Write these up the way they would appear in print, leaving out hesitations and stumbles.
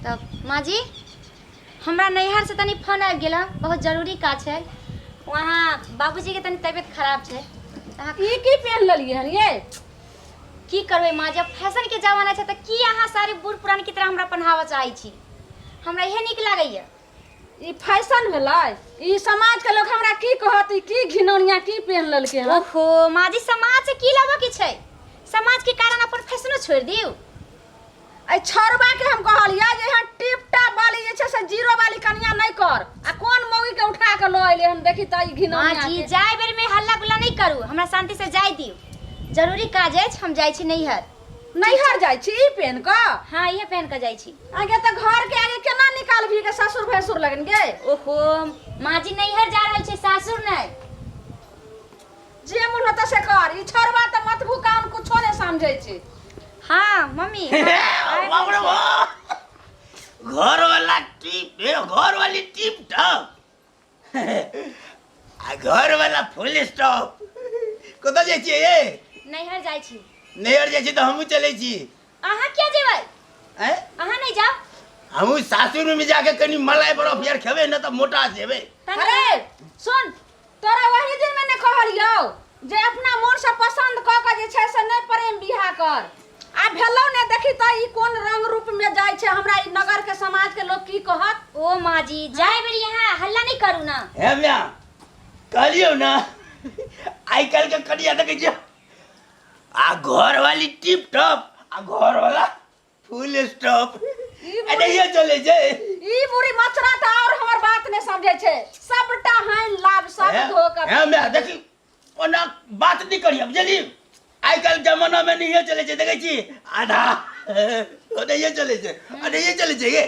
तब माँ जी, हमरा नैहर से तनी फोन आबि गेल हँ, बहुत जरूरी काज छै। वहाँ बाबूजी के तनी तबियत खराब छै। अहाँ ई की पहन लेलियै हन ये? की करबै माँ, जब फैशन के जमाना छै तऽ की अहाँ सारी बूढ़ पुरान के तरह हमरा पहनाबऽ चाहै छी? हमरा इहे नीक लागैया। ई फैशन भेलै? ई समाज के लोग हमरा की कहत, ई की घिनौनिया की पहन लेलकै हन? ओहो माँ जी, समाज से की लेबऽ के छै? समाज के कारण अपन फैशनो छोड़ि दियौ? एहि छौड़बा के हम कहलियै जे एहन टिप टाप वाली जे छै से जीरो वाली कनिया नहि कर, आ कोन मौगी के उठा के लऽ एलै हन, देखी तऽ ई घिनौनिया माँ जी के। जाय बेर में हल्ला गुल्ला नहीं करू, हमरा शांति से जाय दियौ। जरूरी काज अछि, हम जाइ छी नैहर। नैहर जाइ छी ई पेन कऽ? हाँ, इहे पहन कऽ जाइ छी। आगे तऽ घर के आगे केना निकालबही के ससुर भैंसुर लगन गे? ओहो माँ जी, नैहर जा रहल छी, सासुर नहि। जे मन होता से कर, ई छौड़बा तऽ मत भुकाउन कुछो नहि समझै छै। हाँ मम्मी। बाप रे बाप, घर वाला टीप ए, घर वाली टीप टॉप आ घर वाला फुल स्टॉप। कतऽ जाइ छियै ये? नैहर जाइ छी। नैहर जाइ छी तऽ हमहूँ चलै छी। अहाँ किया जेबै? आँय? अहाँ नहीं जाओ। हमहूँ सासुर में जाके कनी मलाई बरफ यार खेबै ने तऽ मोटा जेबै। अरे सुन, तोरा वही दिन में ने कहलियौ जे अपना मोन से पसंद कऽ के जे छै से नहि प्रेम बियाह कर, आ भेलौ ने। देखी तऽ ई कोन रंग रूप में जाइ छै, हमरा ई नगर के समाज के लोग की कहत? ओ माँ जी, जाय बेर यहाँ हल्ला नहीं करू ना। हे म्या, कहलियौ ने आइ काल्हि के कनिया देखै छियै, आ घर वाली टिप टॉप आ घर वाला फुल स्टॉप। एनाहिए चलै छै। ई बुढ़ी मचरा तऽ और हमर बात नहि समझै छै, सबटा हानि लाभ सब धो कऽ। हे म्या, देखी ओना बात नहि करियै, बुझली? आइ काल्हि जमाना मे नहिए चलै छै, देखै छी आधा ओनाहिए चलै छै, ओनाहिए चलै छै। गे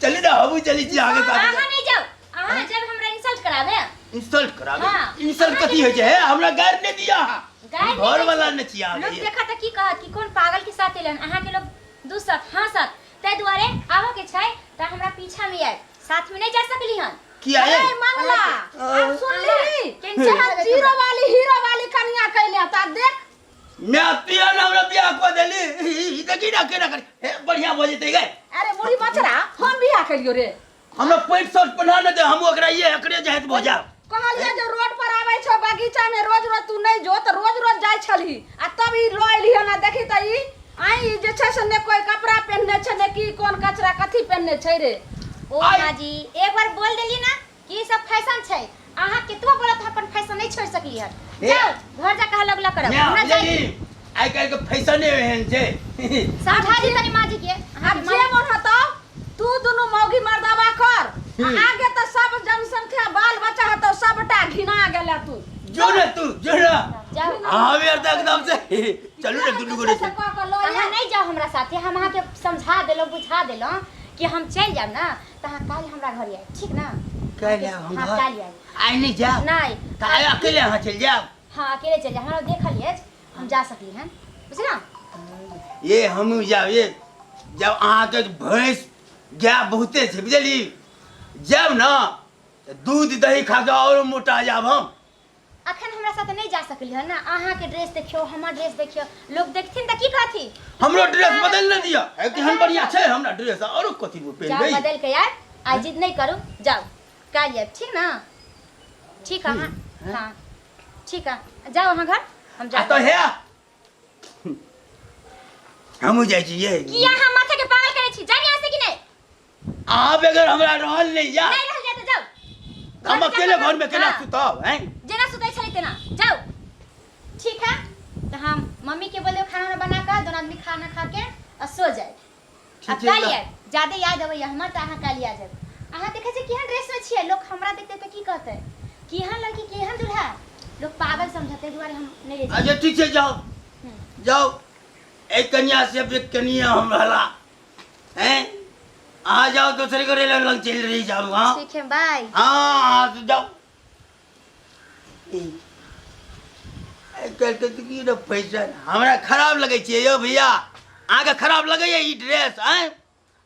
चलू ने, हमहूँ चलै छी अहाँके साथ। अहाँ नहीं जाओ, अहाँ जब हमरा इंसल्ट कराबे। इंसल्ट कराबे? हाँ। इंसल्ट कथी होइ छै? हे, हमरा गारि नहि दिअ अहाँ। गारि नहि घर दै वाला छी। नहि छी अहाँ। लोग देखत तऽ की कहत कि कोन पागल के साथ एलन, अहाँ के लोग दूसत हंसत। ताहि दुआरे आबऽ के छै तऽ हमरा पीछा में आयब, साथ में नहीं जा सकली हन। किया अरे ये? मंगला, आब सुनली? टेंशन चाहे भऽ गेल जीरो हमरा। वाली हीरो वाली कनिया कैले त देख। मैं पिया ना हमरा बियाह कऽ देली, ई देखी ना केना कर। हे, बढ़िया भऽ जेतै गे। अरे बुढ़ी मचरा, हम बियाह करियो रे? हमरा पैंट शर्ट पहिना ने दे, हम ओकरा ये एकरे जाइत भऽ जायब। कहलियै जे रोड पर आबै छौ बगीचा में रोज रोज तू नहीं जो, तऽ रोज रोज जाइ छलही, आ तब ई लऽ एलही हन। आ देखी तऽ ई आइ ई जे छै से ने कोई कपड़ा पहिनने छै ने की कोन कचरा कथी पहिनने छै रे। ओ माँ जी, एक बार बोल देली ना कि ई सब फैशन छै, अहाँ केतबो बोलत अपन फैशन नहीं छोड़ सकली हन। हे। जाओ घर जा के हल्ला गुल्ला करब, मैं हमरा जाय बुझली, आइ काल्हि के फैशने एहन छै। समझा दी तनी माँ जी के। अहाँ आब के जे माँ मन होतौ तू दुनू मौगी मर्दाबा कर, आ आगे तऽ सब जनसंख्या बाल बच्चा होतौ सबटा घिना गेले तू। जो ने तू जो ने। जाओ। हाँ यार, तऽ एकदम से चलू ने दुनू गोटे। से कऽ कऽ लऽ अहाँ नहीं जाओ हमरा साथे, हम अहाँ के समझा देलहुँ बुझा देलहुँ कि हम चलि जायब ना तऽ अहाँ काल्हि हमरा घर आयब, ठीक ना? काल्हि आयब हम हाँ, घर? काल्हि आयब। आइ नहि जायब? नहीं। तऽ आइ अकेले अहाँ चलि जायब? हाँ, अकेले चलि जायब, हमरा देखल अछि, हम जा सकली हन, बुझलहुँ? ये हमहूँ जायब ये, जब अहाँके भैंस गाय बहुते छै बुझली, जायब ने तऽ दूध दही खा कऽ आओर मोटा जायब हम। अखन हमरा साथ नहीं जा सकली हन ना, अहाँ के ड्रेस देखियो, हमर ड्रेस देखियो, लोग देखथिन तऽ की कहथिन? हमरो ड्रेस बदल ने दिअ, हे केहन बढ़िया छै हमरा ड्रेस, आरो कथी जाओ पहिनबै। बदल के आयब, आइ जिद नहीं करू, जाओ काल्हि आयब, ठीक ना? ठीक है। हाँ हाँ ठीक है, जाओ अहाँ घर, हम आ जाओ। तऽ हे हमहूँ जाइ छी ये। की अहाँ माथा के पागल करै छी? जाइए यहाँ से कि नहीं? अहाँ बगैर हमरा रहल नहीं जा। नहीं रहल जाए तऽ जाओ। हम अकेले घर में केना हाँ। सुतब हैं? जेना सुतै छली तेना जाओ, ठीक है? तऽ हम मम्मी के बोलियो खाना उना बना कऽ दोनों आदमी खाना खा के आ सो जाए। ठीक आ छै काल्हि तऽ। आयब, ज्यादे याद अबैया हमर तऽ अहाँ काल्हि आ जायब। अहाँ देखै छियै केहन ड्रेस में छियै, लोक हमरा देखतै तऽ की कहतै, केहन लड़की केहन दूल्हा, लोक पागल समझतै, दुआरे हम नहि जाइ। अच्छा ठीक छै, जाओ जाओ। एक कनिया से एक कनिया हम रहला हैं, अहाँ जाओ दोसरे गोरे लग चलि रही जाओ। हाँ ठीक है, बाय। हाँ हाँ तो जाओ। आइ काल्हि के देखियौ ने फैशन हमरा खराब लगै छै यौ भैया, अहाँके खराब लगैए ई ड्रेस? आँय,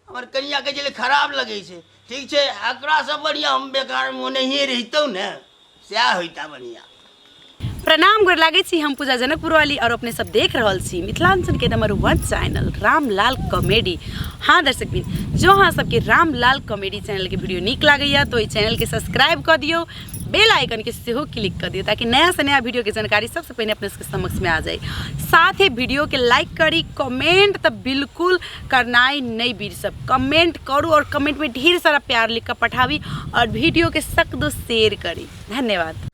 हमर कनियाके जे खराब लगै छै। ठीक छै, एकरासँ बढ़िआँ हम बेकारमे ओनाहिए रहितहुँ ने, सएह होइता बढ़िआँ। प्रणाम, गोर लागै छी। हम पूजा जनकपुर वाली और अपने सब देख रहल छी मिथिलांचल के नंबर 1 चैनल रामलाल कॉमेडी। हाँ दर्शक बिन, जो अहाँ सबके रामलाल कॉमेडी चैनल के वीडियो नीक लागैया तो एहि चैनल के सब्सक्राइब कऽ दियौ, बेल आइकन के सेहो क्लिक कऽ दियौ ताकि नया से नया वीडियो के जानकारी सबसे पहिने अपने सबके समक्ष में आ जाए। साथ ही वीडियो के लाइक करी, कमेंट तो बिल्कुल करनाइ नहीं बीर सब, कमेंट करू और कमेंट में ढेर सारा प्यार लिख कर पठाबी और वीडियो के सक दो शेयर करी। धन्यवाद।